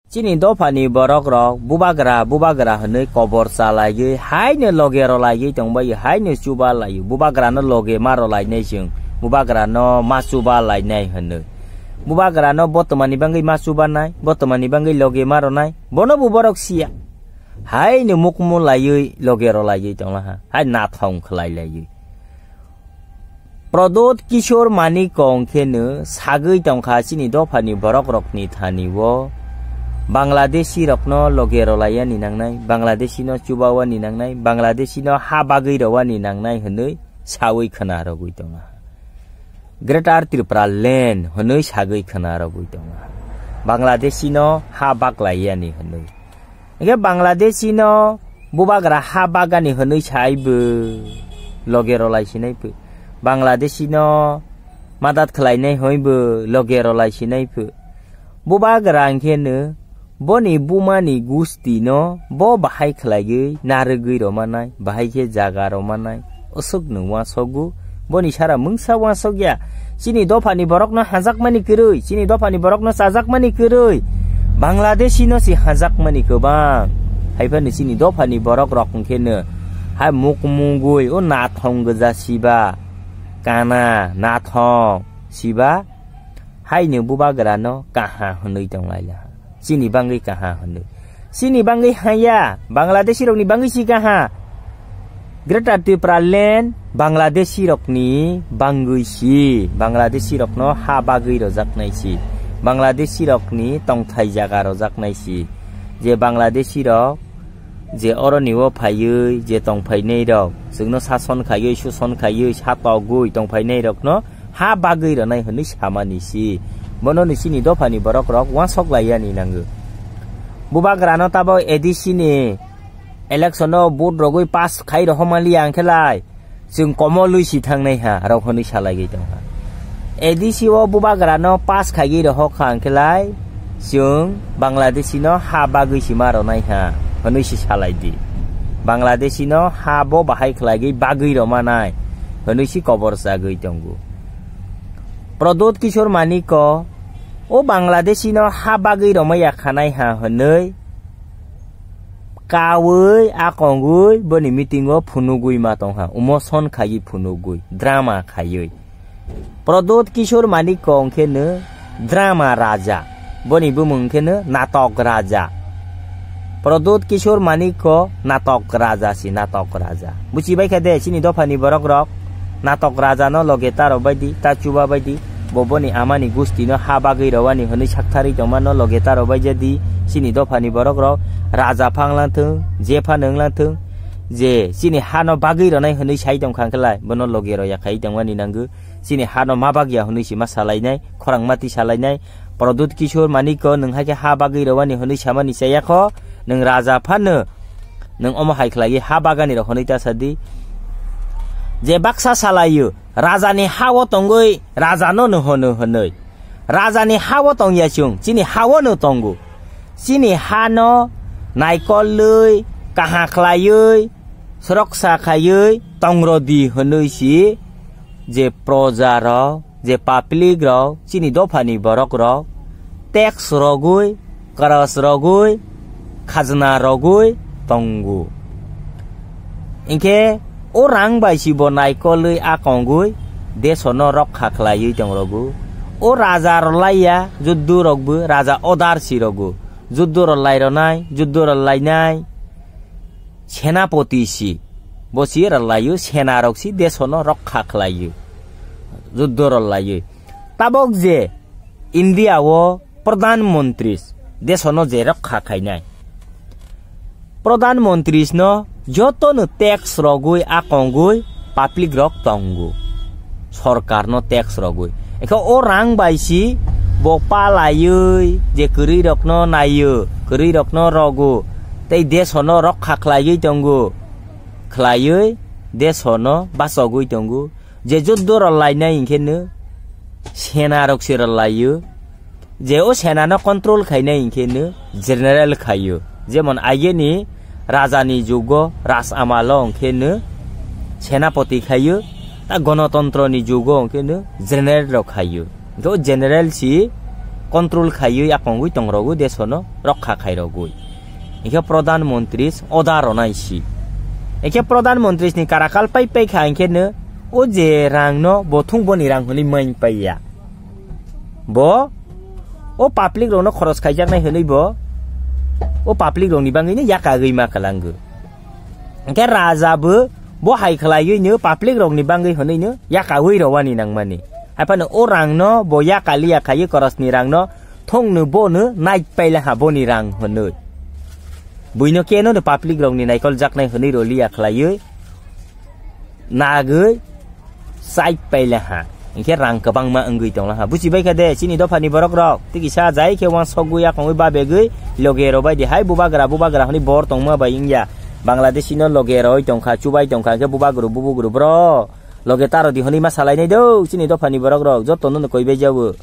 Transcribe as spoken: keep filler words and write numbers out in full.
Chini dophani borok rok bubagra, bubagra hwnwi kobor chalaiwi, haino loge rwlaiwi tongbaio, haino chuba laio. Bubagrano loge ma rwlainai chwng, bubagrano ma chuba lainai hwnwi. Bubagrano botomani bangwi ma chubanai, botomani bangwi loge ma rwnai, bono bo borok siya. Haino mukmu laiwi loge rwlaiwi tonglaha, hai nathong khwlai laiwi. Prodot Kishore Manik kong kheno sagwi tongkha chini dophani borok rokni thani o Bangladeshi rokno loge rwlaiyani nangnai, Bangladeshi no chubawani nangnai, Bangladeshi no ha bagwi rwani nangnai hwnwi sawi khwna rwgwi tongo. Greater Tripura Land hwnwi sagwi khwna rwgwi tongo. Bangladeshi no ha baklaiyani hwnwi. Hingke Bangladeshi no bubagra ha bagani hwnwi sai bo loge rwlai sinai pho. Bangladeshi no madat khlainai hoi bo loge rwlai sinai pho. Bubagra hingke no boni bumani gusti no bo bahai khlaiwi narwgwi rwmanai, bahai khe jaga rwmanai. Aswk nwng uansukgo, boni sara mungsa uansuk ya. Chini dophani borokno hajakmani kwrwi, chini dophani borokno chajakmani kwrwi, Bangladeshi no si hajakmani kwbang. Haiphano chini dophani borok rok hwnkhe no hai mukmungwi o nathong gwja siba, kana nathong siba, haino bubagra no kaha hwnwi tonglaila. Chini bangwi kaha hwnwi. Chini bangwi haya, Bangladeshi rokni bangwi si kaha. Greater Tripura Land Bangladeshi rokni bangwi si. Bangladeshi rokno ha bagwi rojaknai si. Bangladeshi rokni tongthai jaga rojaknai si. Je Bangladeshi rok je oroni o phaiwi je tongphainai rok, chwngno sason khaiwi, suson khaiwi, satogwi tongphainai rokno ha bagwi rwnai hwnwi samani si. Bono ni chini dophani borok rok uansuk laiyani nango. Bubagrano tabok A D C ni election o vote rogwi pass khai rohormaliya hwnkhe lai chwng komolwi si thangnai ha rok hwnwi salaigwi tongkha. A D C o bubagrano pass khaigwi rohorkha hwnkhe lai chwng Bangladeshi no ha bagwi si ma rwnai ha hwnwi si salai di. Bangladeshi no ha bo bahai khlaigwi bagwi rwmanai hwnwi si kobor chagwi tongo. Prodot Kishore Manik o Bangladeshi no ha bagwi romaya khanai ha hwnwi kawi akongwi boni meeting o phunugwi ma tongha, emotion khaiwi phunugwi, drama khaiwi. Prodot Kishore Manik ko hwnkhe no drama raja, boni bumung hwnkhe no natok raja. Prodot Kishore Manik ko natok raja si, natok raja. Buchibai kha de, chini dophani borok rok natok raja no loge ta rwbai di, ta chuba bai di, bo boni amani gusti no ha bagwi rwani hwnwi saktharwi tongma no loge ta rwbai ja di, chini dophani borok rok raja phang lang thung, je phano wng lang thung, je chini ha no bagwi rwnai hwnwi sai tongkha hwnkhe lai, bono loge rwya khai tongmani nango, chini ha no ma bagya hwnwi si ma salainai, khorang mati salainai, Prodot Kishore Manik ko nwng hai khe ha bagwi rwani hwnwi samani chaya kho, nwng raja phano nwng omo hai khlaiwi ha bagani rok hwnwi ta sa di. Je baksa salaio, raja ni ha o tongwi raja no no hono hwnwi. Raja ni ha o tong ya chwng, chini ha o no tongo. Chini ha no naikolwi, kaha khlaiwi, sroksa khaiwi tong rw di hwnwi si je proja rok, je public rok, chini dophani borok rok tax rogwi, karas rogwi, khajna rogwi tongo. Hinkhe o rang bai si bo naikolwi a kongwi desono rokha khlaiwi tong rogo. O raja rwlaiya, juddu rokbo raja order si rogo. Juddu rwlai rwnai, juddu rwlainai. Senapoti si, bo si rwlaio, sena rok si desono rokha khlaio, juddo rwlaioi. Tabok je India o Pradhan Mantri, desono je rokha khainai, Pradhan Mantri no jotono tax rogwi a kongwi public rok tongo. Sorkar no tax rogwi. Ekhe o rang bai si bo palaiwi je kwrwi rokno naio, kwrwi rokno rogo, tei desono rokha khlaiwi tongo, khlaiwi desono bachogwi tongo. Je juddo rwlainai hinkhe no sena rok se rwlaio. Je o sena no control khainai hinkhe no general khaio. Jemon aigeni raja ni jugo Raj Amal o hinkhe no senapoti khaio, ta Gonotontro ni jugo hinkhe no general rok khaio. Hinkhe o general si control khaiwi akongwi tongrogwi desono rokha khairogwi. Hinkhe Pradhan Mantris oda ronai si. Hinkhe Pradhan Mantris ni karakal pai pai kha hinkhe no o je rang no bo thung boni rang hwnwi main paiya. Bo o public rokno khoros khaijaknai hwnwi bo o public rokni bangwino yakagwi ma kwlango. Hinkhe raja bo bo hai khwlaiwino public rokni bangwi hwnwino yakawi rowani nangmani. Haiphano o rangno bo yakaliya khaiwi korosni rangno thongno bono nai paila ha boni rang hwnwi. Buino keno no public rokni naikol jaknai hwnwi roliya khwlaiwi nagwi chai paila ha. Hinkhe rang kwbangma wngwi tongla ha. Buchibai kha de, chini dophani borok rok. Tei kisa jai khe wansokgwi yakongwi babegwi loge rok bai di hai bubagra, bubagra hwnwi bor tongma bai wngya. Bangladeshi no loge roi tongkha, chubai tongkha, hinkhe bubagru, bubugru bro. Loge taro di hwnwi ma salainai do, chini dophani borok rok. Jotono no koi bai jabo.